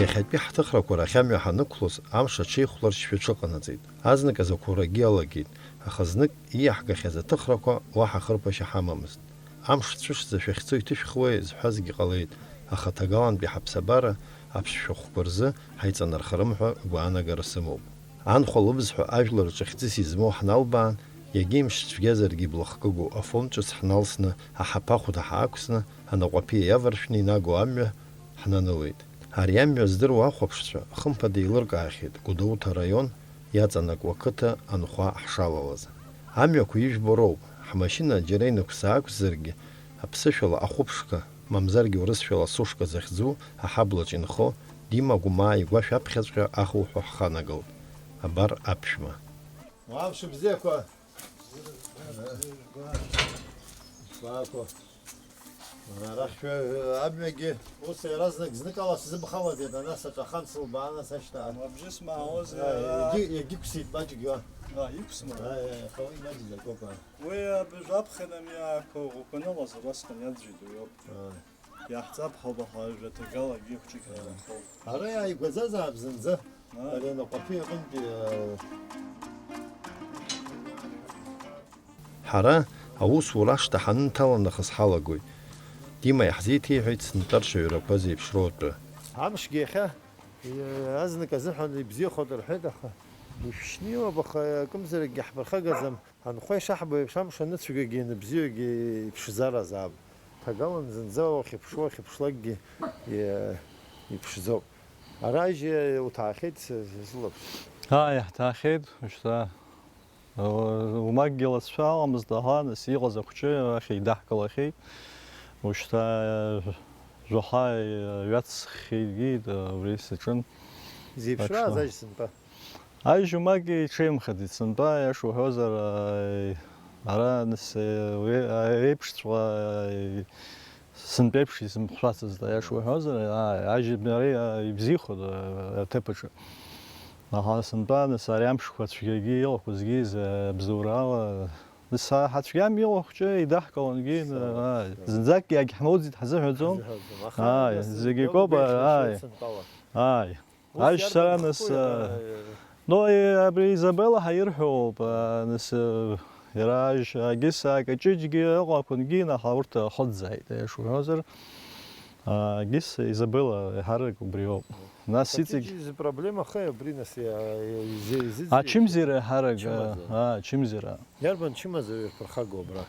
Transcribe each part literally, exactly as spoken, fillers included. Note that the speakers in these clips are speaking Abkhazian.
Иахьатәи ҳҭыхрақәа рахь амҩа ҳанықәлоз, амш аҽеихәларшьшәа аҽыҟанаҵеит. Азныказ ақәурагьы алагеит, аха знык ииаҳгахьаз аҭыхрақәа уаҳа хырԥашьа ҳамамызт. Амш ҵәышӡа шәахьцо иҭышәхуеи зҳәазгьы ҟалеит, аха ҭагалантәи ҳаԥсабара аԥсшәахәқәа рзы ҳаиҵанархарым ҳәа гәаанагара сымоуп. Анхәа лыбзҳәа ажәлар рҿы хьӡыс измоу ҳналбаан, иагьа имш цәгьазаргьы иблахкыгоу афон ҿыц ҳналсны, аҳаԥахәда ҳаақәсны, анаҟәаԥиа иаваршәны инаго амҩа ҳнанылеит. Ари амҩа здыруа ахәаԥшцәа, хымԥада, еилыркаахьеит Гәдоуҭа араион иаҵанакуа қыҭа анхәа ҳшалалаз. Амҩақәа ижәбо роуп, ҳмашьына џьара инықәс-аақәсзаргьы, аԥсышәала ахәыԥшқа, мамзаргьы урысшәала сушка захьӡу аҳаблаҿ инхо Дима Гәымаа игәашә аԥхьаҵәҟьа ахуҳәа ҳханагалт. Абар аԥшәма. Уаа, мшыбзиақәа! Шәгәаақәа. Арахь шәа-, амҩагьы ус иаразнак зныкала сзыбхалаӡеит, ана саҿахан сылбаан, сашьҭа. Абжьы смаауазеи, Аа, аа? Егьи-, егьиқәсит маҷк, иуа. Аа, иқәсма? Аа, иа-, иаха уи маҷӡак ауп, аа. Уи абжьы аԥхын амҩақәа ӷәӷәаны ыҟаз, убасҟан иаӡәӡәеит уи ауп. Аа. Иаҳҵап ҳәа убаха, ажәа ҭагалагьы хәҷык инанхоуп. Ара иааигәаӡазаап зынӡа. Аа. Ари анаҟәаԥиа аҟынтәи, аа. Ҳара аусура ашҭа ҳанынҭала нахыс ҳалагоит. Дима иаҳзеиҭеиҳәеит сынтәа ршаҩарақәа зеиԥшроу атәы. Амшгьы иахьа, э, азнык азыҳәан ибзиахоит рҳәеит, аха ишәшьны иоуп, аха акымзаракгьы ҳԥырхагаӡам. Анхәа ишаҳбо еиԥш, амш аныцәгагьы ианыбзиоугьы иԥшӡаразаап. Ҭагалан зынӡа уахьыԥшуа, уахьыԥшлакгьы, э, иԥшӡоуп. Ара ажьы уҭаахьеит, с-, с-, сылаԥш. Ааи, ҳҭаахьеит, уажәшьҭа. Умакгьы лацәа аламызт, аха нас иҟаз ахәҷы ахь идаҳкылахьеит. Ушьҭа жәаха ҩацххеигеит, убри саҿын. Изеиԥшраз Аҽны. Ажь сынтәа? Ажь умак иҽеимхаӡеит сынтәа, аиаша уҳәозар, ара нас, уи, еиԥшҵәҟьа, Сынтәеиԥш исымхшәацызт, аиаша уҳәозар, аа, ажьи ари, аа, ибзиахоит, аа, аҭыԥ аҿы. Аха сынтәа, нас, ари амшқәа цәгьагьы илахәызгьы, за-, абзоурала, нас, ҳацәгьам илахәҷы идаҳкылангьы, Са-, аа, са- зынӡакгьы агьҳмоуӡеит ҳзыҳәаӡом. Ҳзыҳәаӡом. Аха Ааи, нас зегь акоуп, иоуеиԥшьоу ааи. Сынтәала. Ааи. Ус Ажь сара иарбан нас, хәы а, иара, но, э, абри Изабелла ҳәа ирҳәоуп, а, нас, э, иара ажь, агьыс, акаҷыҷгьы ыҟақәангьы, аха урҭ ахыҵӡааит, аиаша уҳәозар, а, агьыс Изабелла еиҳарак убриоуп. Нас иҵегь Акаҷыҷ изы проблема хеи абри нас, иа-, иа-, изы-, изы- Ачымзира еиҳарак, а, Чымазара. А, чымзира. Иарбан чымазаҩ ирԥырхагоу абра?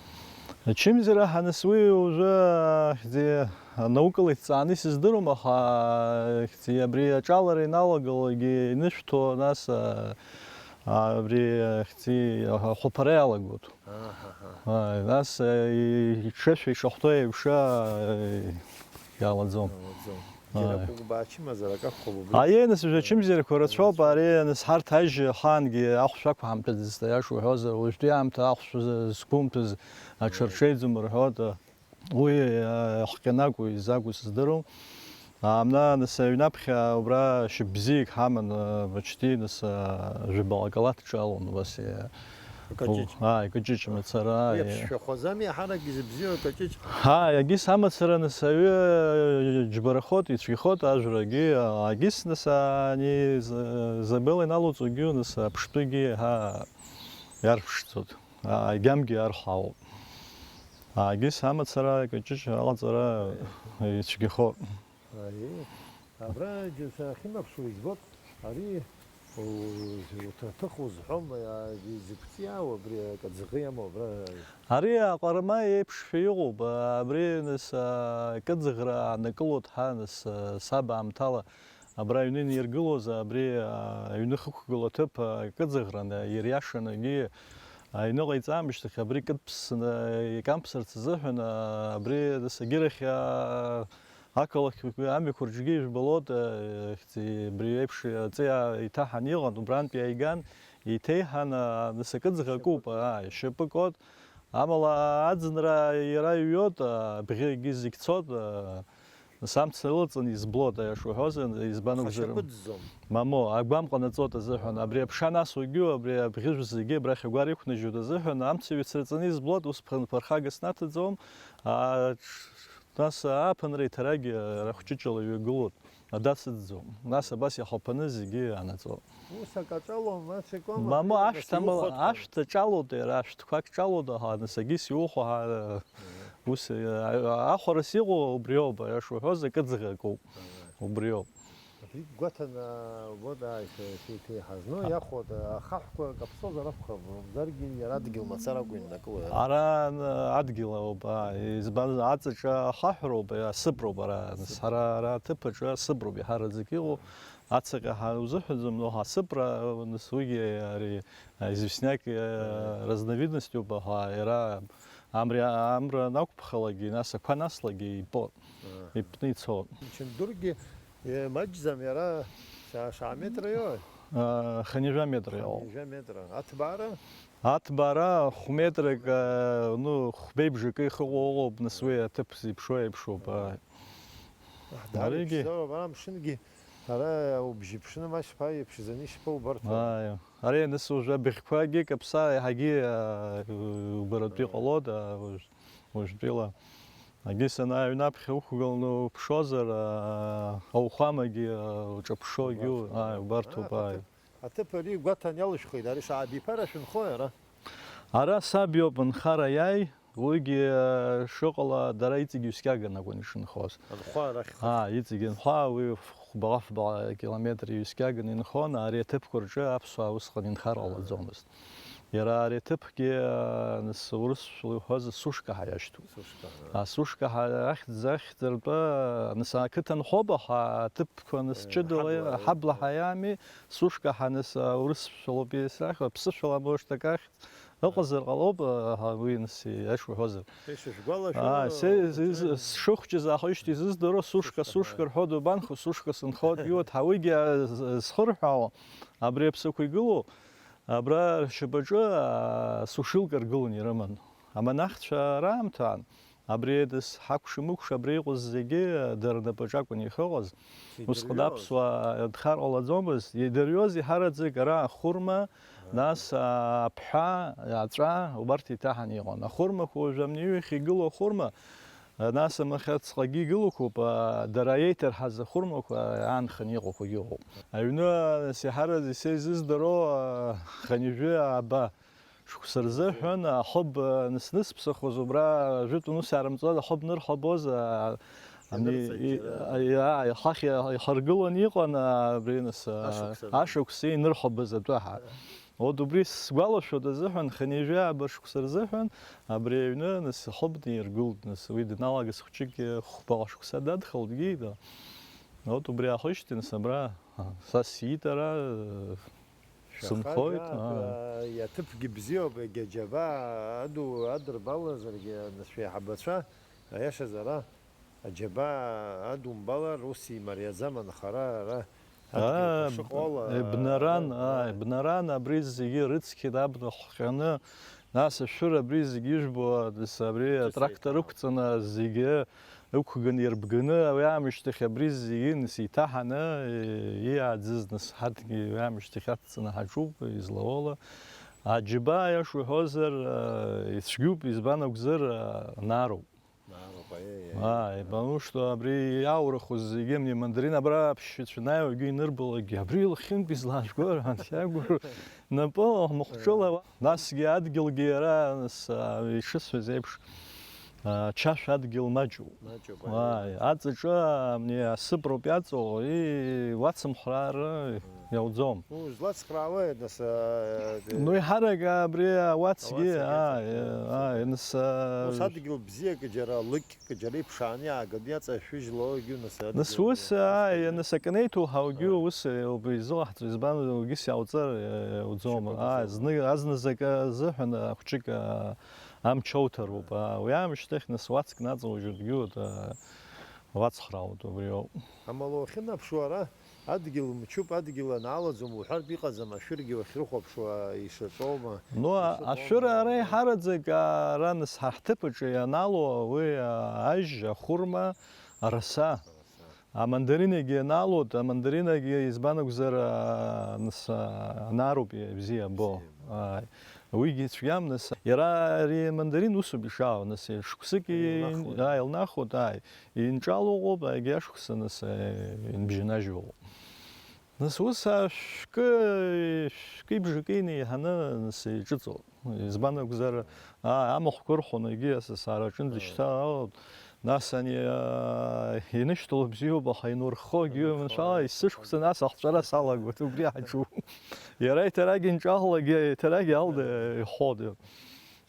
Ачымзара ҳанысуи уажәы, хьӡи, наукала иҭҵааны исыздыруам, аха, хьӡи, абри аҿалара иналагалогьы инышәҭо, нас, а, абри, хьӡи, ахәаԥара иалагоит. Аҳаҳа. А, нас, а, и-, иҽышәа ишахәҭоу еиԥш, а, иалаӡом. Иалаӡом. Џьара Ааи. Гәыгәбаа чымазарак акәхап убри. Аиеи, нас, уажәы ачымзарақәа рацәоуп, Рацәоуп. Ари, нас, ҳарҭ ажь ахаангьы ахәшә ақәҳамҭәаӡацт, аиаша уҳәозар, уажәтәи аамҭа ахәшә зқәумҭәыз аҽырҽеиӡом рҳәоит. Уи, а, хәҟьанакәу, изакәу сыздыруам. Амна, нас, аҩнаԥхьа убра шьапбзиак ҳаман, а, почти, нас, а, жәабаҟа калаҭ ҿалон, убас, а, Акаҷыҷ. Ааи, акаҷыҷ мацара, Уи ааи. Аԥсшәахәаӡами иаҳарак изыбзиоу акаҷыҷ? Ааи, агьыс амацара нас аҩы џьбарахоит, ицәгьахоит ажәрагьы, агьыс нас ани з-, Забела иналоуҵогьы нас аԥштәыгьы ҳа иарԥшӡоит, агьамгьы архәаауп. Агьыс амацара, акаҷыҷ алаҵара ицәгьахоит. Аиеи, абра џьоук ахьынаԥшуа избоит, ари у-, уҭ-, уҭыху зҳәом, а, изакәҵиаау абри акаӡӷы иамоу абра? Ари аҟарма еиԥшшәа иҟоуп, а, абри нас, а, акыӡӷра аанакылоит ҳа нас, а, саб аамҭала абра аҩны иниргылоз, абри, а, аҩны хықәгыла аҭыԥ, а, акыӡӷран, а, ириашан, егьи аҩны ҟаиҵамышьҭахь абри кыдԥсны икамԥсарц азыҳәан, а, абри нас агьырахь, а, Ақалақь амҩақәа рҿгьы ижәбалоит, э, хьӡи-, абри еиԥш аҵиаа иҭаҳан иҟан, убрантәи иааиган, иҭеиҳан, а, нас акыӡӷ акуп, аа, ишьапы кот. Амала аӡынра иара иҩуеит, а, абӷьы егьи зегь цот, а, нас амца ылаҵаны изблоит, аиаша уҳәозар, избан акәзар. Хашьа кыдӡом. Мамо, агәам ҟанаҵоит азыҳәан, абри аԥша насугьы, абри абӷьыжә зегьы абрахь агәар иқәнажьуеит азыҳәан, амца ҩацраҵаны изблоит, ус ԥын-, ԥырхага снаҭаӡом, а, ҽ-, Нас ааԥынра иҭарагьы ара хәҷыҷала иҩагылоит. Адацыӡӡом. Нас абас иахаԥаны зегьы анаҵо. Ус акаҿалом, ацәакуама, Мамоу, ашәҭ амала, ашәҭ аҿалода иара, ашәҭқәак ҿалода ҳәа, нас агьыс иухәо ҳа, ус, ахәарас иҟоу убриоуп, аиаша уҳәозар, акыӡӷа акоуп. Убриоуп. Абри гәаҭаны, вот, ааи, шәеиҭеиҳаз. Ну, иахәоит, ахаҳәқәа каԥсозар акәхап, мамзаргьы иара адгьыл мацара акәу иннакыло, иара? Ара адгьыл ауп, ааи, избанзар, аҵаҿы ахаҳәроуп, асыброуп ара, нас ҳара ара аҭыԥаҿы асыброуп иаҳараӡак иҟоу, ацаҟьа ҳәа узыҳәаӡом, но асыбра, нас уигьы ари, известняк, разновидностьуп, аха иара амри-, амра анақәԥхалакгьы, нас ақәа анаслагьы ипо-, ипны ицо. Мчындургьы Е, маҷӡам, иара шьа-, шьа метра иоуи? Хынҩажәа метра иоуп. Хынҩажәа метра. Аҭбаара? Аҭбаара хә-метрак, а, ну, хә-беибжакы ихыҟоу ыҟоуп, нас уи аҭыԥ зеиԥшроу еиԥшоуп, ааи. Ҳдара Аригьы. Иԥшӡоуп, ара амшынгьы, ара убжьы ԥшны, ма шԥа, иԥшӡаны ишԥа убарҭоу? Ааи. Ари, нас, уажәы абыӷьқәагьы каԥса, еиҳагьы, а, убаратәы Ааи. Иҟалоит, а, уажә-, уажәтәила. Агьыс анааҩнаԥхьа уқәгыланы уԥшозар, аа, ауахәамагьы, аа, уҿаԥшуагьы, ааи, убарҭоуп, ааи. Аҭыԥ, аҭыԥ ари гәаҭан иалышәхит, ари саабиԥара шәынхои ара? Ара саб иоуп нхара иааи, уигьы, аа, шыҟала, дара иҵегь ҩскьаган акәын ишынхоз. Анхәа арахь. Аа, иҵегь анхәа, уи хәбаҟа-фбаҟа километр ҩскьаган инхон, ари аҭыԥқәа рҿы аԥсуаа усҟан инхар ҟалаӡомызт. Иара ари аҭыԥгьы, аа, нас, урысшәала иуҳәозар, сушка ҳәа иашьҭоуп. Сушка, ҳа. Асушка ҳәа ахьӡ ахьӡыртәы, нас, ақыҭа нхоуп, аха аҭыԥқәа, нас, Э, ҷыдала, ҳабла, ҳабла ҳәа иами, сушка ҳәа, нас, урысшәалоуп исахьоу, аԥсышәала, может, акы ахьӡ ыҟазар ҟалоуп, аха уи, нас, иашьа уҳәозар. Ишышәгәалашәо, Аа, се-, уаҵәы сшыхәҷыз аахижьҭеи изыздыруа, сушка, Сушка, сушка ҳәа. Рҳәо дубанхо, сушка сынхоит, иуҭ, ҳа уигьы, а, з-, зхырҳәаауа, абри аԥсақәа игылоу, Абра ршьапаҿы, аа, сушилка ргыланы ирыман. Амонахцәа раамҭан, абри дас ҳакәша-мыкәша абра иҟаз зегьы дара рнапаҿы акәын иахьыҟаз. Усҟан Идырҩоз. Аԥсуаа дхар ҟалаӡомызт. Идырҩоз иҳараӡак ара ахәырма, нас, аа, аԥҳәа, аҵәа, убарҭ иҭаҳаны иҟан. Ахәырмақәа уажә амни ҩахь игылоу ахәырма, Нас амахьаҵәҟьагьы игылақәоуп, а, дара еиҭарҳаз ахәырмақәа аанханы иҟақәагьы ыҟоуп. Аҩны, нас, иаҳараӡак са изыздыруа, а, хынҩажәи ааба шықәса рзыҳәан, ахыб, а, нас, нысԥсахуаз убра, жәытә ус иаарымҵуаз, ахыб нырхәабоз, а, ани, Инырҵеит, и-, џьара. А, иа-, иахахь иа-, ихаргыланы иҟан, а, абри, нас, а, Ашықәса. Ашықәса инырхәабаз атәы ҳа. Вот убри сгәалашәоит азыҳәан, хынҩажәи ааба шықәса рзыҳәан, абри аҩны, нас, ахыб иргылт, нас, уи даналага схәыҷык хәбаҟа шықәса дадхалт, дгьеит. Вот убри аахижьҭеи, нас, абра, а, са сиит ара, э, Шәаха сынхоит, жәаак, аа. Иаҭыԥгьы бзиоуп, егьа џьабаа аду адырбалазаргьы, нас, шәеиҳабацәа, аиашазы ара, Аџьабаа адумбалар, ус имариаӡам анхара ара. Адгьылқәа Аа, шыҟоу ала, ибнаран, ара, аа, ара. Ибнаран абри зегьы рыцқьеит абна хҟьаны, нас ашәыр абри зегьы ижәбо, нас абри Ҿыц атрактор еиҭаҳауп. Ықәҵаны зегьы ықәганы ирбганы, уи аамышьҭахь абри зегьы нас еиҭаҳаны, е, иааӡаз нас ҳарҭгьы уи аамышьҭахь ацҵаны ҳаҿуп, излауала. Аџьабаа, аиаша уҳәозар, е, ицәгьоуп, избан акәзар, е, наароуп. Ааи, потому что абри иаурахоз зегьы, амни мандарин абра аԥшьацәа анааиуагьы инырбалакгьы, абри илахьынтә излаажәго, анхьагәыру, напы махәҿыла, насгьы адгьылгьы иара, нас, а, ишысҳәаз еиԥш, а, чашә адгьыл маҷуп. Маҷуп, ааи, ааи. Аҵаҿы, амни асыброуп иаҵоу, и, уацымхәраар, Иауӡом. Ну, излацхраауеи, нас, аа, Ну, еиҳарак абри ауацгьы, Ауацгьы, аа, ааи, ааи, нас, аа, Ус адгьыл бзиак џьара лыкьк џьара иԥшааны иааганы иаҵашәыжьло, егьу, нас, Нас адгьыл ус, ааи, нас акы анеиҭоуҳаугьы Ааи. Ус, е, убри изылаҳҵо, избан, угьыс иауҵар, е, иауӡом. Шьапык Аа, уӡом. Зны, азназакы азыҳәан, а, хәҷык, а, амч ауҭароуп. Аа, уи аамышьҭахь, нас, уацк наҵаужьыргьы, а, уацхраауеит, убриоуп. Амала уахьынаԥшуа ара, Адгьыл мчуп, адгьыл анаалаӡом уҳәартә иҟаӡам, ашәыргьы уахьрыхәаԥшуа ишаҿоума, Ну, а-, ишыҟоума, ашәыр ара ара. Иҳараӡак, а, ара нас ҳа ҳҭыԥ аҿы ианалоу уи, а, ажь, ахәырма, араса. Араса. Амандаринагьы аналоит, амандаринагьы избан акәзар, аа, нас, аа, анароуп ибзиабо. Ааи. Уигьы цәгьам, нас. Иара ари амандарин усоуп ишаау, нас, шықәсык ин-, Илнахуеит. Ааи, илнахуеит, ааи. Инҿало ыҟоуп, егьи ашықәса, нас, инбжьанажьуа ыҟоуп. Нас ус, аа, шәкы, шәкы ибжакы инеиҳаны, нас, иҿыҵуеит. Избан акәзар, аа, амахәқәа ырхәаны егьи асасаара аҿынӡа ишьҭалалоит. Нас ани, аа, инышьҭало бзиоуп, аха инурххо егьи маншәала, есышықәса нас ахҵәара салагоит, убри ҳаҿуп. Иара иҭарагь инҿалалак, иҭарагь алда иҳәоит.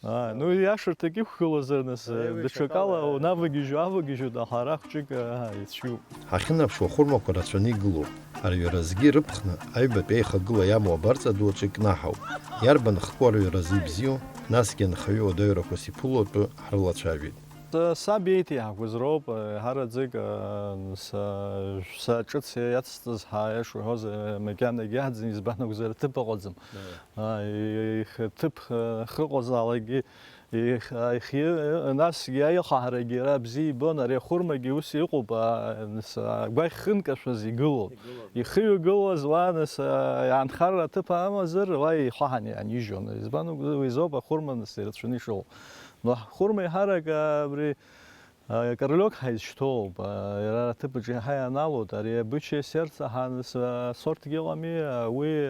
Аа, ну, иашарҭак иқәгылазар, нас, даҽакала унавагьежьуа-авагьежьуа, аха ара хәҷык, аа, ицәгьоуп. Ҳахьынаԥшуа, ахәырмақәа рацәаны игылоуп. Арҩаразгьы рыԥхны, аҩбатәи аихагыла иамоу абарҵа ду аҿы икнаҳауп. Иарбан хку арҩаразы ибзиоу, насгьы анхаҩы уадаҩрақәас иԥыло атәы ҳрылацәажәеит. Са-, саб иеиҭеиҳақәаз роуп, еиҳараӡак, са-, са ҿыц иацсҵаз ҳәа, аиаша уҳәозар, макьанагьы иаҳӡам, избан акәзар, аҭыԥ ыҟаӡам. Ааи, их-, ҭыԥ, э, хыҟазаалакгьы, их-, аихиы-, насгьы аилҳәарагьы иара бзиа ибон, ари ахәырмагьы ус иҟоуп, а, нас, агәаӷь хынкашәаз игылоуп. Игылоуп. Ихыҩ-гылаз уа, нас, а, иаанхар аҭыԥ амазар, уа ихаҳан иаанижьуан. Избан акәзар, уи азоуп ахәырма, нас, ирацәаны ишоу. Но ҳхәырма еиҳарак, а, абри, Королек ҳәа изышьҭоуп, иара аҭыԥаҿ иаҳа ианалоит, ари абыча сердца ҳәа сортгьы ыҟами, уи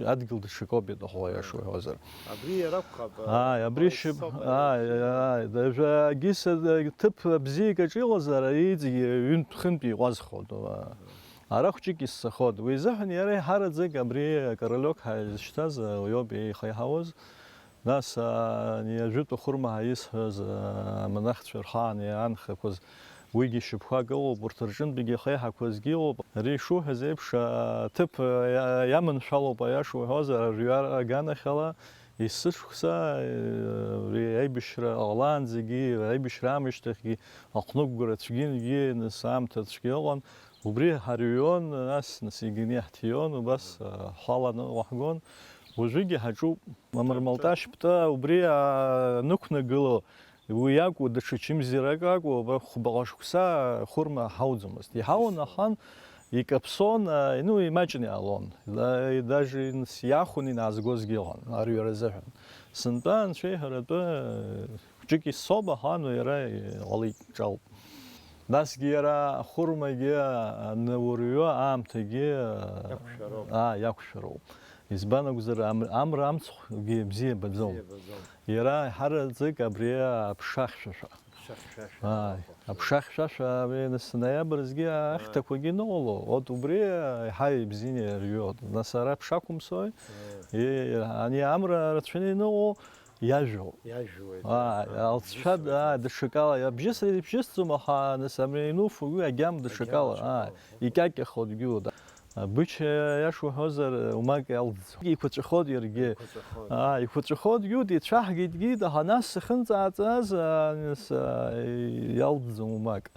адгьыл даҽакоуп иаҭаху, аиаша уҳәозар. Абри иара акәхап, Ааи, абри шьып-, ааи, ааи, даже агьыс ҭыԥ бзиак аҿы иҟазар, иҵегьы ҩынтә-хынтә иҟәазхоит. Ара хәҷык иссахоит. Уи изыҳәан иара иҳараӡак абри Королек ҳәа изышьҭаз уиоуп еихеиҳауаз. Нас, ани ажәытә ахәырма ҳәа исҳәаз, амонахцәа рхаан иаанхақәаз, уигьы шьапқәак ыҟоуп, урҭ рҿынтәигьы ахеиҳақәазгьы ыҟоуп. Ари ишуҳәаз еиԥш, аҭыԥ иа-, иаманшәалоуп, аиаша уҳәозар, арҩара аганахьала, есышықәса, абри аибашьра ҟалаанӡагьы, аибашьра аамышьҭахьгьы аҟәнықәгара цәгьангьы, нас аамҭа цәгьа ыҟан. Убри ҳарҩон, нас, нас иганы иаҳҭиуан, убас, а, ҳаланы уаҳгон. Уажәыгьы ҳаҿуп. Мамырмалташь Пта убри, а, нықәнагыло, уи акәу, даҽа чымзарак акәу, аба хәбаҟа шықәса хәырма ҳауӡомызт. Иҳауан ахан, икаԥсон, а, ну, имаҷны иаалон. Да-, даже инс-, иахәон инаазгозгьы ыҟан, арҩара азыҳәан. Сынтәа анцәа иҳәаратәы, Хәҷык исоуп, аха, ну, иара иҟалеит, ҿалт. Насгьы иара ахәырмагьы анаурҩы аамҭагьы, Иақәшәароуп. Аа, иақәшәароуп. Избан акәзар, ам-, амра амцхәгьы бзиабаӡом. Бзиабаӡом. Иара ҳараӡак абри аԥша хьшәашәа. Аԥша хьшәашәа. Ааи, аԥша хьшәашәа, абри нас ноиабрзгьы Ааи. Ахьҭақәагьы ныҟало, вот убри еиҳа ибзианы ирҩуеит. Нас ара аԥша ақәымсои? Ааи. Е, ани амра рацәаны иныҟәо, Иажәуеит. Иажәуеит. Аа, Ҳа, алҵшәа, иҳәоит. Аа, даҽакала, абжьысра ибжьысӡом, аха, нас, абри иануфо, уи агьама даҽакала, Агьама аа, даҽакала. Икьакьахо дгьылода. Абыча, иаша уҳәозар, умак иалҵӡом. Еиқәаҵәахоит иаргьы. Еиқәаҵәахоит. Аа, еиқәаҵәахо дгьылода, ицәаҳгеит дгьыда, аха нас сахьынӡааҵаз, аа, нас, аа, иалҵӡом умак.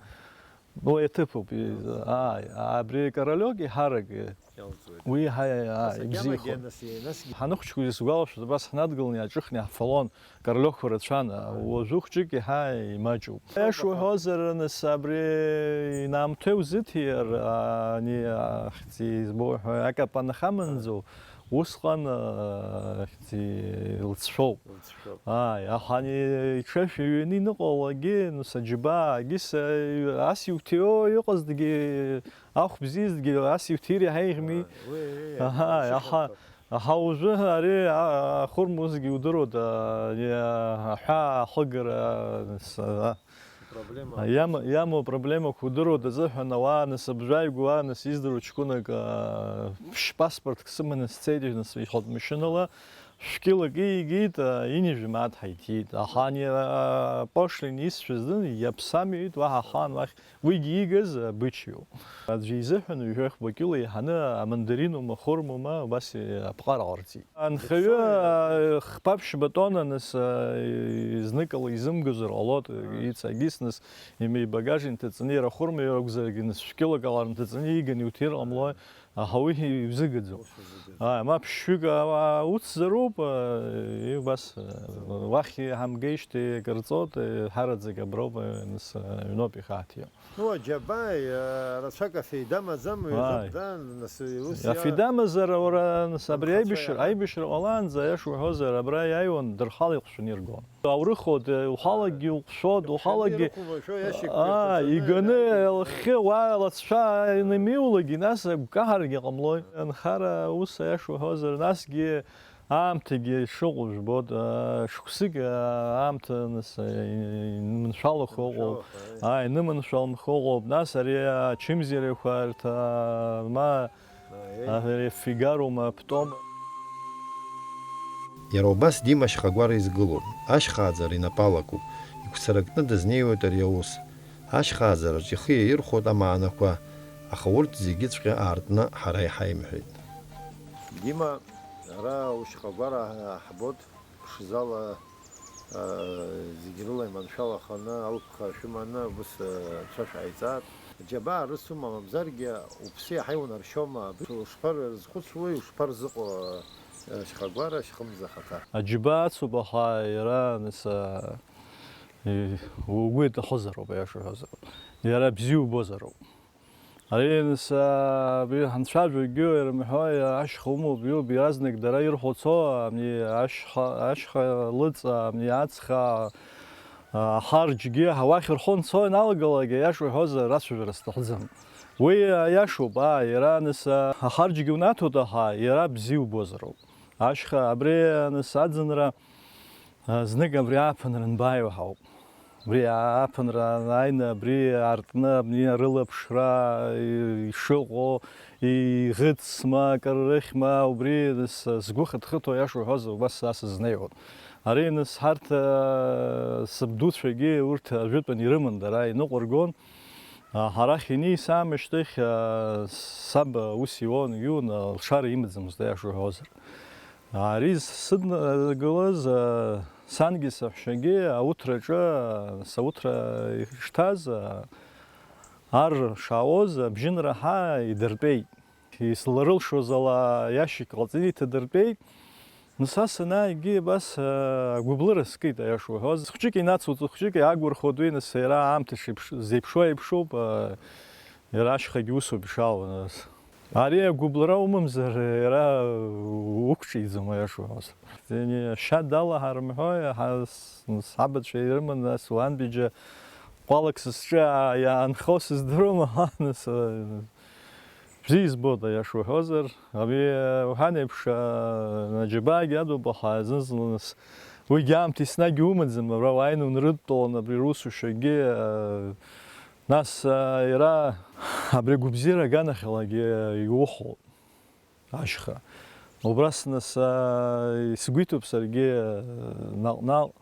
Уи аҭыԥуп, Иалҵуеит. Ааи, абри Королек иҳарак, Иалҵуеит. Уи ҳа-, ааи, Нас агьама ибзиахоит. Агьа нас, насгьы Ҳаныхәҷқәаз исгәалашәоит, абас ҳнадгыланы иаҿыхны иҳафалон, Королек рацәан, Ааи. Уажәы хәҷык иаҳа имаҷуп. Ишуҳәозар, нас абри инамҭеи узыҭиар, ани ахьӡи збо ҳәа акапан хамынӡо, усҟан, ахьӡи лҵшәоуп. Лҵшәоуп. Ааи, аха ани иҽашәа ҩаны иныҟәалогьы, нас аџьабаагьы са-, ас иуҭиуа иҟазҭгьы, ахә бзиазҭгьы ас иуҭир иаҳа еиӷьми. Ааи, уи, уи, Аҳа, уи аха, сыхьанҭоуп. Аха уажәы ари, а, ахәырма усгьы удыруада, ани, а, аҳәаа ахыгара, нас, а, Проблема. А, иама-, иамоу апроблемақәа удыруада азыҳәан ауаа, нас абжаҩгәуаа, нас издыруа ҷкәынак, а, ԥшь-паспортк сыманы сцеит, нас ихатә машьынала, шәкьылак иигеит, а, ҩынҩажәа мааҭ ҳаиҭеит. Аха ани, а, пошлин исшәыз азын, иаԥсам иҳәеит, уаҳа ахаан уахь, уигьы иигаз, а, бычиоуп. Аӡәы изыҳәан ҩажәи хәба кьыла еиҳаны амандаринума, ахәырмума, убас, а, аԥҟара ҟарҵеит. Анхаҩы, а, хԥа-ԥшьба тонна, нас, а, зныкала изымгозар ҟалоит, Ааи. Ицагьыс, нас, имеибагаж инҭаҵаны, иара ахәырма иара акәзаргьы, нас, шәкьылак ала нҭаҵаны ииганы иуҭир ҟамлои. Аха уи ибзыгаӡом. Ус азыгаз. Ааи, ма ԥшьҩык ауаа уцзароуп, э, убас, э, уахь иҳамгеижьҭеи акыр ҵуеит, э, ҳараӡак аброуп, э, нас, э, аҩноуп ихаҳҭиуа. Ну, аџьабаа, э, рацәак афеида амаӡам, Ааи. Уи ҳәа, нас, ус иа- Афеида амазар, уара, нас, абри Анхацәа аибашьра, иаҳа- аибашьра ҟалаанӡа, аиаша уҳәозар, абра иааиуан, дырхала иҟәшәаны иргон. Аурыхоит, э, ухалагьы уҟәшәоит, ухалагьы, Ирықәлашәо иашьақәа аа, ирҭаҵаны иганы иааиуеит. Лхы уа лацәа инымиулакгьы, нас агәкаҳарагьы ҟамлои. Анхара ус аиаша уҳәозар, насгьы аамҭагьы шыҟоу жәбоит, э, шықәсык, э, аамҭа, нас, э, иныманшәалахо ыҟоуп. Иныманшәалахо, аи. Аа, иныманшәалахо ыҟоуп. Нас ари ачымзарақәа, арҭ, а, ма Ари Фигароума, Аптом. Иара убас Дима ашьхагәара изгылоуп, ашьхааӡара инапы алакуп, игәцаракны дазнеиуеит ари аус. Ашьхааӡараҿ ихы иаирхәоит амаанақәа, аха урҭ зегьыҵәҟьа аартны ҳара иҳаимҳәеит. Дима, ара ушьхагәара ҳбоит. Ԥшӡала, аа, зегь рыла иманшәалаханы, алԥха шәыманы, ус, аа, анцәа шәааиҵааит. Аџьабаа рысума, мамзаргьы уԥсы иаҳа иунаршьома? Ушԥарызхәыцуеи, ушԥарзыҟоу, аа, шьхагәара, шьхымза хаҭа? Аџьабаа ацуп, аха иара, нас, аа, и-, угәы иҭахозароуп, аиаша уҳәозар. Иара бзиа убозароуп. Ари, нас, абри ҳанцәажәогьы ирымҳәо, ашьха умоуп, иоуп, иаразнак дара ирҳәо цо, ами, ашьха, ашьха лыҵа, ами, ацха, а, ахарџьгьы, уахь рхы нцо ианалагалак, аиаша уҳәозар, рацәажәара сҭахӡам. Уи аиашоуп, аа, иара, нас, ахарџьгьы унаҭоит, аха иара бзиа убозароуп. Ашьха, абри, нас, аӡынра, а, знык абри ааԥынра анбааиуа ҳауп. Убри ааԥынра анааины, абри аартны, абни арылаԥшра ишыҟоу, иӷыцма, акыр рыхьма, убри с-, сгәы хыҭхыҭуа, аиаша уҳәозар, убас са сызнеиуан. Ари, нас, ҳарҭ, а, сабдуцәагьы урҭ ажәытәан ирыман, дара иныҟәыргон. А, ҳарахь инеисаамышьҭахь, а, саб аус иуан, иуан, а, лшара имаӡамызт, аиаша уҳәозар. Ари сыднагылаз, а, сангьы саҳәшьагьы ауҭраҿы, а, сауҭра ишҭаз, а, ар шаауаз, абжьынра ҳа идыртәеит. Изларылшоз ала иашьак ҟаҵаны иҭадыртәеит. Нас ас анааигьы абас, аа, агәыблыра скит, аиаша уҳәоз. Хәҷык инацуҵо, хәҷык иаагәархоит уи, нас иара аамҭа шеиԥш-, зеиԥшуа еиԥшуп, аа, иара ашьхагьы усоуп ишаауа, нас. Ари агәыблра умамзар, иара уқәҿиӡом, аиаша уҳәоз. Зегьы ашьа далаҳар рымҳәои, ҳа-, с-, сабацәа ирыман, нас, уантәи џьа ҟәалак сызҿы, аа, иаанхо сыздыруам, аха, нас, аа, Бзиа избоит, аиаша уҳәозар. Абри, э, уҳәан еиԥш, э, аџьабаагьы адуп, аха зны-зынла нас уигьы аамҭа еснагь иумаӡам, абра уааины унрыдтәалан, абри русушьагьы, э, нас, э, иара абри агәабзиара аганахьалагьы иухәо ашьха. Убрас нас, э, исгәеиҭоуп саргьы, э, наҟ-наҟ.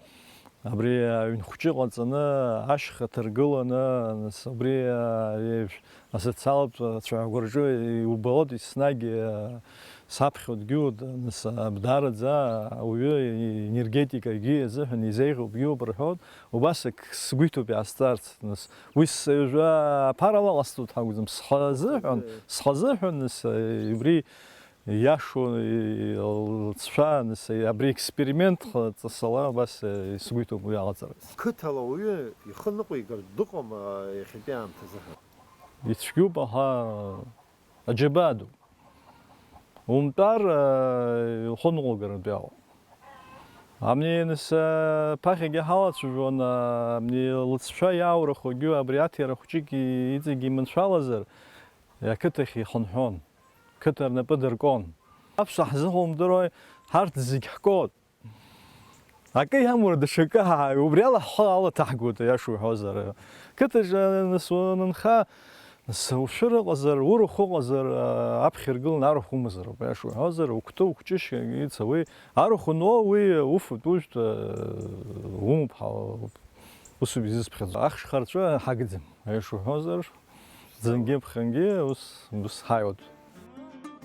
Абри аҩн хәҷы ҟаҵаны, ашьха ҭаргыланы, нас убри, а, ари асоциалтә цәаҳәақәа рҿы иубалоит еснагь, а, саԥхьоит, дгьылоит, нас, а, даараӡа ауаҩы енергетикагьы азыҳәан изеиӷьуп, бзиоуп рҳәоит, убас ак сгәы иҭоуп иаасҵарц, нас уи сыҩжәа аԥара лаҟасҵоит ҳакәӡам, схазыҳәан, схазыҳәан, нас, а, убри Иашоу, и-, лҵшәа, нас, абри експеримент ҵасала абас, э, сгәы иҭоуп уи аҟаҵара. Қыҭала ауаҩы ихы ныҟәигартә дыҟоума иахьатәи аамҭазы ҳәа? Ицәгьоуп, аха аџьабаа ду. Умтәар, э, ухы ныҟәыгартә иҟоуп. Амни, нас, э, ԥахьагьы ҳалацәажәон, э, амни лҵшәа иаурахогьы абри аҭира хәҷык и-, иҵегь иманшәалазар, ақыҭахь ихынҳәон. Қыҭа рнапы дыркуан. Аԥсуа ҳзыҟоу умдыруеи, ҳарҭ зегь ҳкуеит. Акы иамур даҽакы ҳааҩ, убри ала ҳхы алаҭаҳгоит, аиаша уҳәозар. Қыҭаҿы нас уанынха, нас ушәыр ыҟазар, урахә ыҟазар, аԥхьа иргыланы арахә умазароуп, аиаша уҳәозар, уқәҭы, уқәҷышь ицауеи, арахә ануоу уи уфатә ужәтә умоуп, ҳа-, усоуп изызԥхьаӡо. Ахш харҵәы ҳагӡам, аиаша уҳәозар. Ӡынгьы ԥхынгьы ус, ус ҳаиуеит.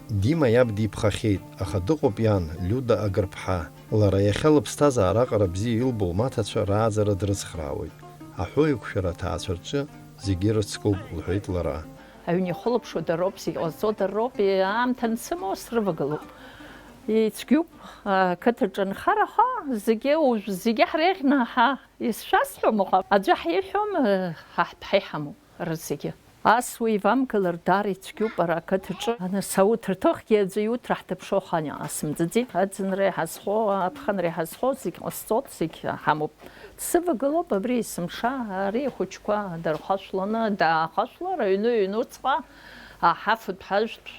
Дима иаб диԥхахьеит, аха дыҟоуп иан, Лиуда Агрԥҳа. Лара иахьа лыԥсҭазаара аҟара бзиа илбо лмаҭацәа рааӡара дрыцхраауеит. Аҳәоу еиқәшәара аҭаацәа рҿы зегьы ирыцкуп, лҳәеит лара. Аҩн ихылаԥшуа дароуп, зегь ҟазҵо дароуп, аамҭа ансымоу срывагылоуп. Ицәгьоуп, ақыҭаҿы анхараха, зегьы уажә, зегьы ҳреиӷьны ҳа, исшәасҳәом, аха аӡәы ҳиҳәом, ҳа ҳтәы ҳаиҳамоуп, рызегьы. Ас уеивамгылар даара ицәгьоуп ара ақыҭаҿы. Анасауҭ рҭыхгьы аӡәы иуҭра ҳҭаԥшуа ахаан иҟасымҵаӡеит. Аӡынра иҳазхо, аԥхынра иҳазхо зегь ҟасҵоит, зегь ҳамоуп. Дсывагылоуп абри есымша, ари ахәыҷқәа дархашәланы, даахашәлар, аҩны ҩнуҵҟа, аҳафатә, ҳажәтә,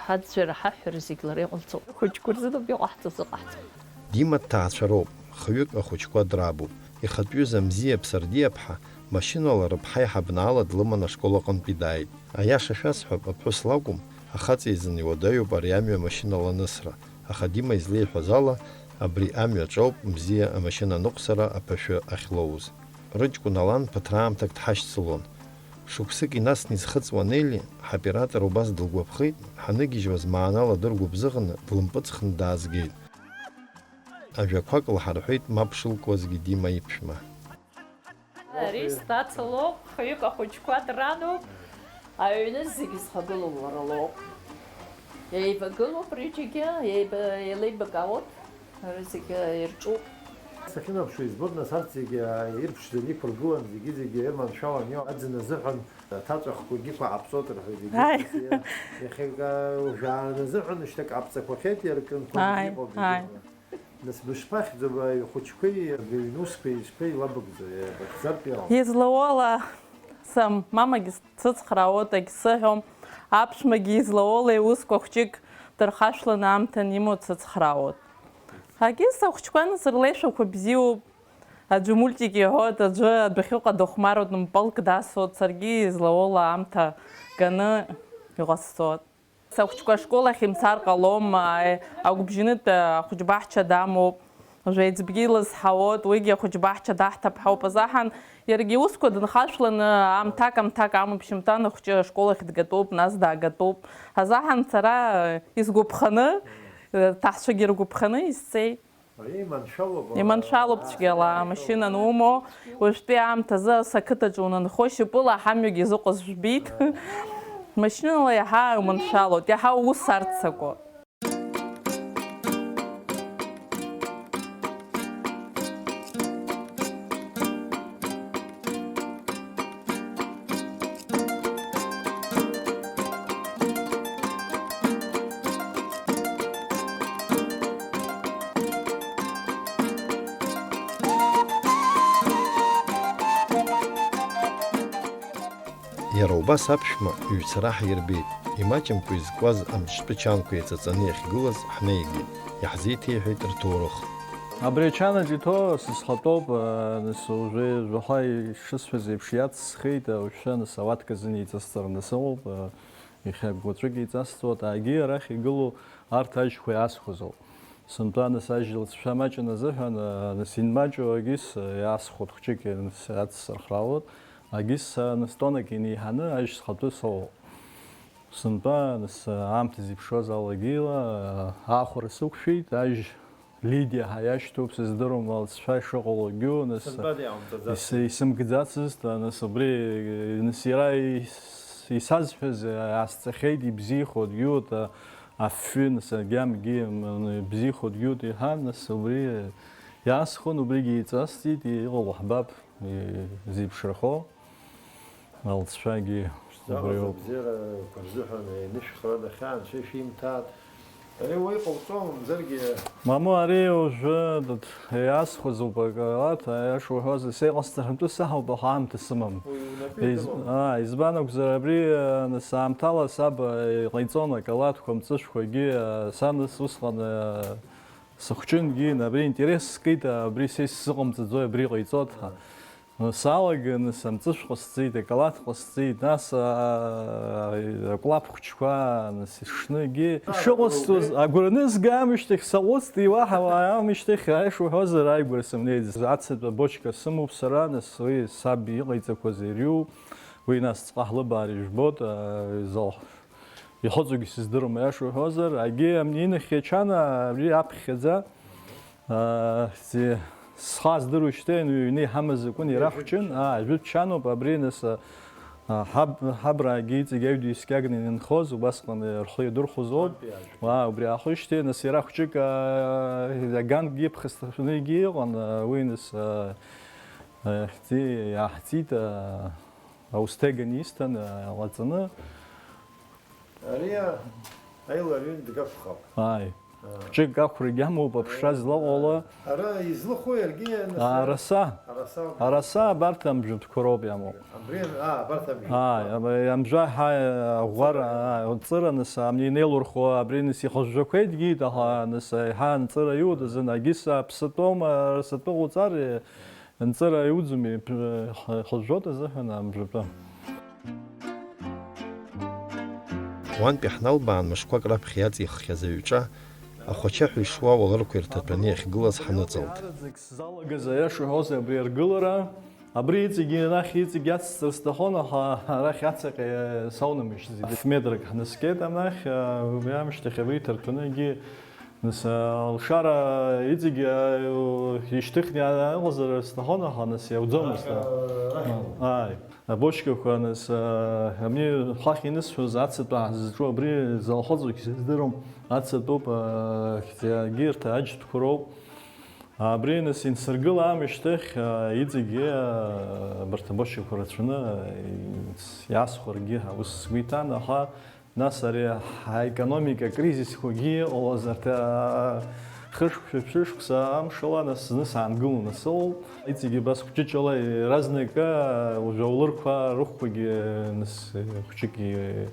ҳаӡәӡәара, ҳаҳәҳәара зегь лара иҟалҵоит. Ахәыҷқәа рзыноуп иҟаҳҵаз, ыҟаҳҵоит. Дима дҭаацәароуп, хҩык ахәыҷқәа драбуп. Ихатә ҩыза Мзиа Ԥсардиаԥҳа машьынала рыԥҳа иҳабнаала длыман ашкол аҟынтәи дааит. Аиаша шәасҳәап, аԥҳәыс лакәым, ахаҵа изын иуадаҩуп ари амҩа машьынала анысра, аха Дима излеиҳәаз ала, абри амҩаҿоуп Мзиа амашьына аныҟәцара аԥашәы ахьлоуз. Рыҷкәын Алан ԥыҭраамҭак дҳашьцылон. Шықәсык инасны изхыҵуа Нели, ҳоператор убас дылгәаԥхеит, ҳаныгьежьуаз маанала дыргәыбзыӷны, длымпыҵхны даазгеит. Ажәақәак лҳарҳәеит мап шылкуазгьы Дима иԥшәма. Ари сҭаца лоуп, хҩык ахәыҷқәа дрануп, аҩны зегьы зхагылоу лара лоуп. Еибагылоуп рҩыџьагьы, еиба-, еилеибакаауеит, рызегьы ирҿуп. Сахьынаԥшуа избоит, нас, арҭ зегьы ирԥшӡаны иқәыргылан, зегьы-зегьы ирманшәалан иҟоу аӡын азыҳәан аҭаҵәахқәагьы қәаҳаԥҵоит рҳәоит, егьи Ааи. Нас иа-, иахьа уажәааны азыҳәан шьҭак аԥҵақәахьеит, иаркынқәа Ааи, иҟоуп ааи. Егьи. Нас бышԥахьӡу, абри ахәыҷқәеи, абри аҩнусқәеи, ишԥеилабыгӡо, иабахьӡартә иҟоу? Излауала, са мамагьы сцыцхраауеит, егьсыҳәом, аԥшәмагьы излауала иусқәа хәҷык дырхашәланы аамҭа анимоу дцыцхраауеит. Агьыс ахәҷқәа нас рлеишәақәа бзиоуп, аӡәы мультик иҳәоит, аӡәы адәахьыҟа дыхәмаруеит, мпылк дасуеит, саргьы излауала аамҭа ганы иҟасҵоит. Сахәыҷқәа ашкол ахь имцар ҟалом, агәыбжьынытә ахәыҷбаҳча дамоуп. Жәеизбгьы илызҳауоит, уигьы ахәыҷбаҳча даҳҭап ҳәа ауп азаҳан, иаргьы иусқәа дынхашәланы, аамҭак-аамҭак амоуп, шьымҭан ахәҷы ашкол ахь дгатәуп, нас даагатәуп. Азаҳан сара исгәаԥханы, ҭаҳцәагьы ргәаԥханы исцеит. Иманшәалоуп, Иманшәалоуп цәгьала, амашьына анумоу, уажәтәи аамҭазы ас ақыҭаҿы унанхо, шьапыла ҳамҩагьы изыҟаз жәбеит. Машьынала иаҳа иуманшәалоит, иаҳа уус арццакуа. Иара убас аԥшәма ҩцара ҳирбеит, имаҷымкәа изкуаз амҿтәы чанқәа еиҵаҵаны иахьгылаз ҳнеигеит, иаҳзеиҭеиҳәеит рҭоурых. Абри ачанаҿ иҭоу сызхатәоуп, нас, уажәы, жәаха ишысҳәаз еиԥш, иацсхеит, уажәшәа, нас, ауатка азын еиҵасҵараны сыҟоуп, иахьа гәаҵәык еиҵасҵоит, егьи арахь игылоу арҭ ажьқәа иаасхәаз ауп. Сынтәа, нас, ажь лҵшәа маҷын азыҳәан, нас, инмаҷу агьыс иаасхәоит хәҷык, нас, иацсырхраауеит, агьыс, нас, тоннак инеиҳаны ажь схатәы соуоуп. Сынтәа, нас, аамҭа зеиԥшроз алагьы ила, аахәара сықәшәеит, ажь Лидиа ҳәа иашьҭоуп, сыздыруам, лҵшәа ишыҟалогьы, нас, Сынтәа диаумҵаӡацызт. Ис-, исымгӡацызт, нас, убри, нас, иара ис-, исазҳәаз иаасҵахьеит, ибзиахоит, Гиута, афҩы, нас, агьамгьы, м, ибзиахоит, Гиута, иҳәан, нас, убри иаасхәон, убригьы еиҵасҵеит, иҟало ҳбап, и-, зеиԥшрахо. Алҵшәагьы Ԥшӡала убри ауп. Абзиарақәа рзыҳәан инышәхра дахьа Анцәа ишәимҭааит. Ари уа иҟауҵом, мамзаргьы. Мамоу, ари уажәы, дад, иаасхәаз ауп, акалаҭ, аиаша уҳәозар, сеиҟасҵарантәы саҳауп, аха аамҭа сымам. Уи унапы Из-, иҭалом. аа, избан акәзар, абри, а, нас аамҭала саб, а, иҟаиҵон акалаҭқәа, амҵышәқәагьы, а, са нас усҟан, а, сыхәҷынгьы, абри интерес скит, а, абри са исзыҟамҵаӡои, абри иҟаиҵоит ҳәа. Салаган, самҵышә ҟасҵеит, акалаҭ ҟасҵеит, нас, аа, акәлаԥ хәыҷқәа, нас, ишшны, егьи шыҟасҵоз, агәра нызга аамышьҭахь саҟәыҵт, уаҳа уаамышьҭахь, аиаша уҳәозар, ааигәара сымнеит. Ацатә абочка сымоуп сара, нас, уи саб иҟаиҵақәаз ирҩу, уи, нас, ҵҟа ҳлыбаар ижәбоит, аа, изал-, ихыҵуагьы сыздыруам, аиаша уҳәозар, агьи амнеинахь иачана, абри аԥхьаӡа, Аа, зи-, схы аздыруеижьҭеи, уи ҩны иҳамаз акәын, иара хәҷын, аа, жәытә чаноуп, абри, нас, а, Ҳаб-, ҳабраагьы иҵегь аҩ дискьагны инхоз, убасҟан рхы иадырхәоз ауп. Уаа, убри аахижьҭеи, нас иара хәҷык, аа, агангьы ԥхасҭахьны иҟан, аа, уи нас, аа, иаҳҵи-, иаҳҵит, аа, аусҭеиганы исҭан, аа, лаҵаны. Ари аилаҩын дгакәхап. Ааи. Хәҷык ахәрагь амоуп, аԥшра злаҟало. Ара излыху иаргьы, нас, Араса. Араса ауп. Араса абарҭ амжәытәқәа роуп иамоу. Абри, а, абарҭ амжәытәқәа. Ааи, аб-, амжәа ҳа-, аӷәӷәара, Ҵыра. Ааи, ҵыра, нас, амни инеилурхо, абри, нас, ихәажәақәа идгьит, аха, нас, еиҳа анҵыра иуҭаз, агьыс аԥсатәоума, арасатәы ҟауҵар, анҵыра иуӡами, ԥ-, х-, хәажәоит азыҳәан амжәатәы. Уантәи ҳналбаан мышқәак раԥхьа иаҵиххьаз аҩҿа, ахәачаҳәа ишуа ауалырқәа ирҭатәаны иахьгылаз ҳаныҵалт. Зегь сзалагаз, аиаша уҳәозар, абри аргылара, абри иҵегьы, анахь иҵегьы ацсҵар сҭахын, аха арахь ацаҟьа саунамыжьӡеит. Ф-метрак ҳнаскьеит анахь, убри аамышьҭахь абри иҭартәаны егьи Нас, а, алшара иҵегьы, а, ишьҭыхны иааҟазар сҭахын, аха нас иауӡомызт, а. Ааи, абочкақәа, нас, а, абни хахь инысҳәоз ацатәы ҳзызҿу абри залхәыцуагь сыздырам, ацатәуп, а, хьӡы-, егьырҭ аџьтәқәа роуп. Абри, нас, инсыргыла аамышьҭахь, а, иҵегьы, а, абарҭ абочкақәа рацәаны, а, иаасхәаргьы ус сгәы иҭан, аха Нас ари ҳаекономика кризисқәагьы иҟалаз арҭ, аа, хышықәса, ԥшьышықәса амшала, нас зны саангыланы сыҟоуп. Иҵегьы абас хәҷыҷала иаразнакы, аа, уажә аулырқәа рыхәқәагьы, нас, хәҷык и-,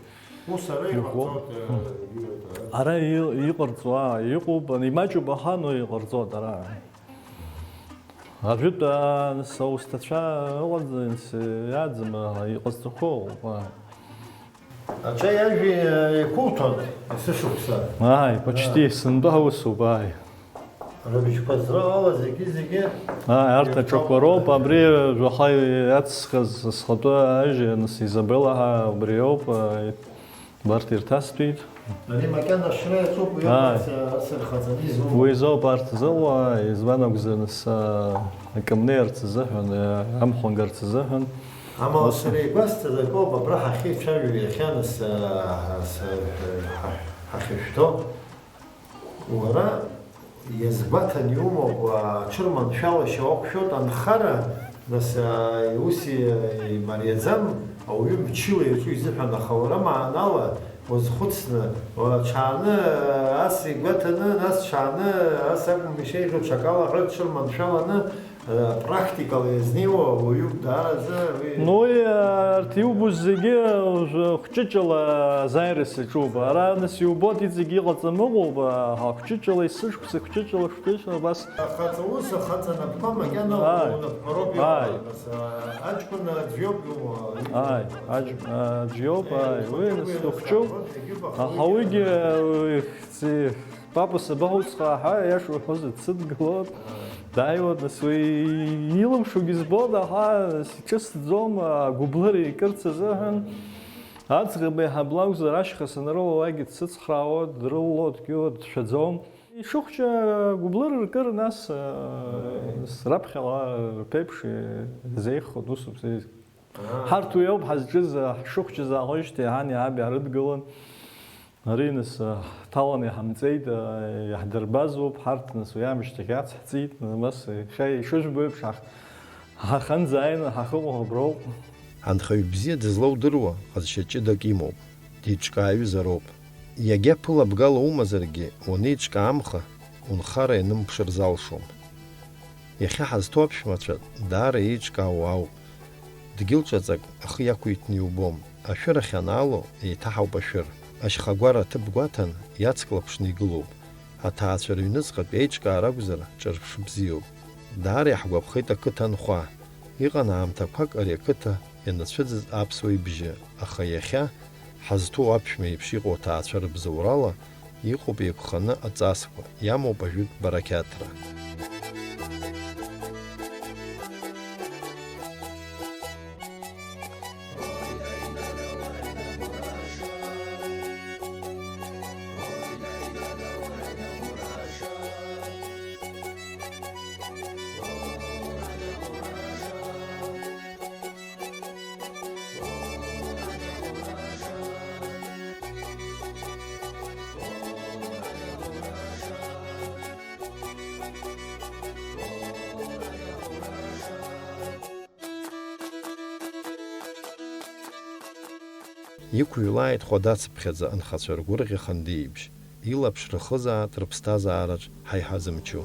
Ус ара иҟарҵоит, э, иуеит, ара. Ара и-, иҟарҵо, аа, иҟоуп, ани имаҷуп, аха, но иҟарҵоит ара. Ажәытә, аа, нас аусҭацәа ыҟаӡам, нас иааӡам, аа, иҟазҵақәоу ыҟоуп, аа. Аҿа иажәи еиқәуҭәон есышықәса. Ааи, почти, сынтәа усуп, ааи. Рыбжьқәа зрыҟало зегьы-зегьы. Ааи, арҭ аҿақәа роуп, абри жәаха иацсхыз схатәы ажьи, нас, Изабелла ҳәа убри ауп, ааи, убарҭ ирҭасҭәеит. Ари макьана ашра иаҿуп, уи Ааи. Ас, ас рхаҵаны изумоу. Уи изоуп арҭ зыҟоу, ааи, избан акәзар, нас, акы мнеирц азыҳәан, амхәангарц азыҳәан. Амала Ус- сара игәасҭаз акоуп, абра ҳахьеицәажәо иахьа, нас, а, ҳа-, ҳа-, ҳахьышәҭо, уара иазгәаҭан иумоуп, а, аҽырманшәалашьа уақәшәоит, анхара, нас, а, ус и-, имариаӡам, ауаҩы мчыла иаҿу изыҳәан, аха уара маанала уазхәыцны, уа-, ҽааны, а, ас игәаҭаны, нас ҽааны, ас акәым ишеиӷьу, ҽакала ҳәа дҽырманшәаланы, Практикала иазнеиуа ауаҩуп даараӡа уи. Ну, арҭ иубоз зегьы уажәы хәҷыҷала азааира саҿуп. Ара, нас, иубоит, иҵегь иҟаҵам ыҟоуп, аха хәҷыҷала есышықәса, хәҷыҷала, хәҷыҷала, абас. Ахаҵа ус, ахаҵа напқәа макьана Ааи. Унапқәа роуп Ааи. Иҟало, нас, а, аҷкәын аӡә иоуп иумоу. Ааи, аҷ-, аӡә иоуп, ааи, уи, нас, дыхәҷуп. Аха уигьы, уи, Папа сабауцхраа ҳәа, иаша уҳәозар, дсыдгылоит. Дааиуеит, нас, уи илымшогьы збоит, аха сҿысҭӡом, агәыблыра икырц азыҳәан. Аӡӷаб еиҳаб лакәзар, ашьха санрылалакгьы дсыцхраауеит, дрылалоит, дшәаӡом. Ишыхәҷы агәыблыра ркыр, нас, раԥхьаҟа рԥеиԥш изеиӷьхоит, усоуп. Ҳарҭ уи ауп ҳазҿыз, ҳшыхәҷыз ааҟеижьҭеи ани аби аарыдгылан. Ари, нас, ҳҭаланы иҳамҵеит, иаҳдырбазоуп, ҳарҭ, нас, уи аамышьҭахь иацҳҵеит, нас, иахьа ишыжәбо еиԥш, ҳах-, ҳаханӡа ааины ҳахьыҟоу аброуп. Анхаҩ бзиа дызлоудыруа ҟазшьа ҷыдак имоуп, деиҿкааҩызароуп. Иагьа ԥылабгала умазаргьы, уанеиҿкаамха, унхара ианымԥшыр залшом. Иахьа ҳазҭоу аԥшәмацәа даара еиҿкаауа ауп. Дгьыл ҿаҵак ахы иақәиҭны иубом. Ашәыр ахь анаало, еиҭаҳауп ашәыр. Ашьхагәара аҭыԥ гәаҭан, иацклаԥшны игылоуп. Аҭаацәа рыҩныҵҟатә еиҿкаара акәзар, ҿырԥш бзиоуп. Даара иаҳгәаԥхеит ақыҭа анхәа. Иҟан аамҭақәак ари ақыҭа ианыцәыӡыз аԥсуа ибжьы, аха иахьа, ҳазҭоу аԥшәма еиԥш иҟоу аҭаацәа рыбзоурала, иҟоуп еиқәханы аҵасқәа, иамоуп ажәытә барақьаҭра. Иқәыҩлааит хәадацыԥхьаӡа анхацәа ргәырӷьа хандеиԥш, илаԥш рхызаат рыԥсҭазаараҿ ҳаиҳа зымчу.